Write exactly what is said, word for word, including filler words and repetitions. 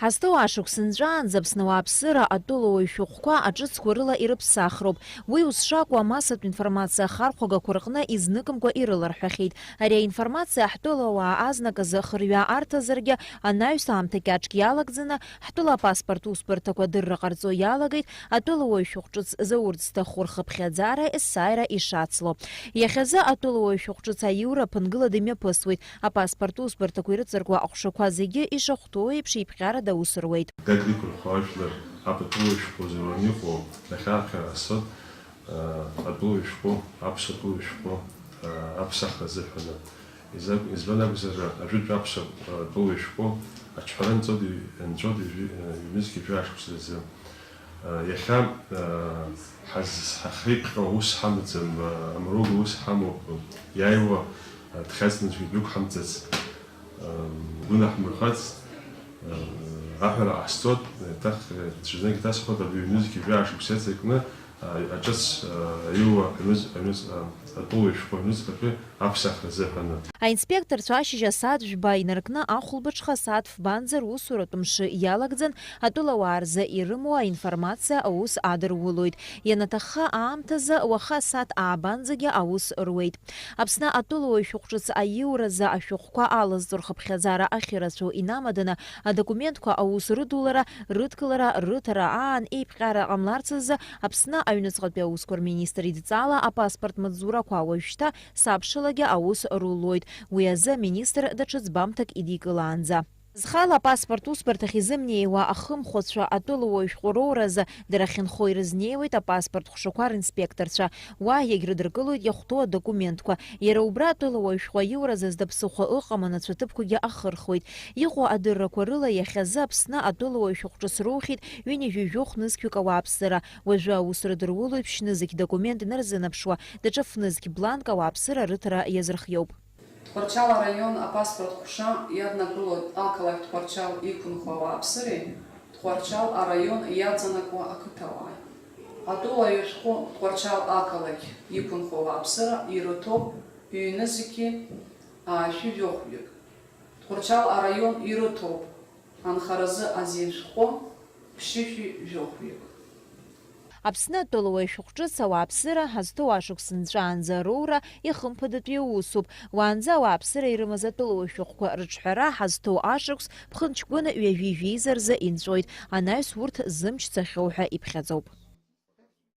Ҳазҭоу ашықәс нҵәаанӡа Аԥсны ауааԥсыра атәылауаҩ шәҟәқәа аҿыцқәа рыла ирыԥсахроуп. Уи ус шакәу амассатә информациа ахархәагақәа рҟны изныкымкәа ирыларҳәахьеит. Ари аинформациа ҳтәылауаа азныказы хырҩаа арҭазаргьы, анаҩс аамҭа кьаҿк иалагӡаны, ҳтәыла апаспорт усбарҭақәа адырра ҟарҵо иалагеит, атәылауаҩ шәҟә ҿыц заурц зҭаху рхыԥхьаӡара есааира ишацло. Иахьазы атәылауаҩ шәҟә ҿыц аиура ԥынгылада имҩаԥысуеит. Апаспорт усбарҭақәа ирыҵаркуа аҟәшақәа зегьы ишахәҭоу еиԥш еиԥҟьарада аус руеит. Дад иқәырхуа ажәлар апатула ишәҟәы зураны иҟоу дахьааԥхьара асы, атәыла ишәҟәы, аԥсуа тәыла ишәҟәы, аԥсахра азыҳәаны. Изак-, избан акәзар, ажәытә аԥсуа тәыла ишәҟәы аҿҳәара нҵәоит, нҵәоит ҩ-, ҩнызқь жәаа шықәса рзы. Иахьа ҳаз-, ҳахеиԥҟьо ус ҳамаӡам, амруга ус ҳамоуп, иааиуа дхьаҵны аӡәгьы дҩықәҳамҵац, гәы наҳмырхац, аҳәара ҟасҵоит, еиҭах ҽазнык иҭасҳәоит, абри ҩнызқь жәаа шықәса иаҵакны аҿыц аиуа аҩнуҵ-, аҩнуҵ-, атәыла ишәҟәы аҩнуҵҟатәи аԥсахра азыҳәаны. Аинспекторцәа ашьыжь асааҭ жәба инаркны ахәылбыҽха асааҭ фбанӡа русуратә мшы иалагӡан, атәылауаа рзы ирымоу аинформациа аус адырулоит. Ианаҭахха аамҭазы уаха асааҭ аабанӡагьы аус руеит. Аԥсны атәылауаҩ шәҟәҿыц аиуразы ашәҟәқәа алазҵо рхыԥхьаӡара ахьырацәоу инамаданы, адокументқәа аус рыдулара, рыдкылара, рыҭара аан еиԥҟьара ҟамларц азы Аԥсны аҩныҵҟатәи аусқәа рминистр идҵала апаспорт маҵзурақәа уажәшьҭа сабшалагьы аус рулоит. Уи азы аминистр даҽа ӡбамҭак идикылаанӡа. Зхала апаспорт усбарҭахь изымнеиуа ахымхәацәа атәылауаҩ шәҟәы роуразы дара ахьынхо ирызнеиуеит апаспорт хәшақәа ринспекторцәа. Уа иагьрыдыркылоит иахәҭоу адокументқәа. Иара убра атәылауаҩ шәҟәы аиуразы зда ԥсыхәа ыҟам анацәа ҭыԥқәагьы ахырхуеит. Иҟоу адыррақәа рыла иахьазы Аԥсны атәылауаҩ шәҟәҿыц роухьеит ҩынҩажәи жәохә нызқьҩык ауааԥсыра. Уажәы аус рыдырулоит ԥшьнызқь документ инарзынаԥшуа, даҽа фнызқь бланк ауааԥсыра рыҭара иазырхиоуп. Тҟәарчал араион апаспорт ҟәша иаднакылоит ақалақь Тҟәарчал иқәынхо ауааԥсыреи Тҟәарчал араион иаҵанакуа ақыҭауааи. Атәылауаҩ шәҟәы Тҟәарчал ақалақь иқәынхо ауааԥсыра ирыҭоуп ҩнызқьи аашәи жәохәҩык. Тҟәарчал араион ирыҭоуп анхаразы азин шәҟәы ԥшьышәи жәохәҩык. Аԥсны атәылауаҩ шәҟәҿыц ауааԥсыра ҳазҭоу ашықәс нҵәаанӡа роура ихымԥадатәи усуп. Уаанӡа ауааԥсыра ирымаз атәылауаҩ шәҟәқәа рыҿҳәара ҳазҭоу ашықәс ԥхынҷкәын ҩажәи жәеиза рзы инҵәоит, анаҩс урҭ зымч цахьоу ҳәа иԥхьаӡоуп.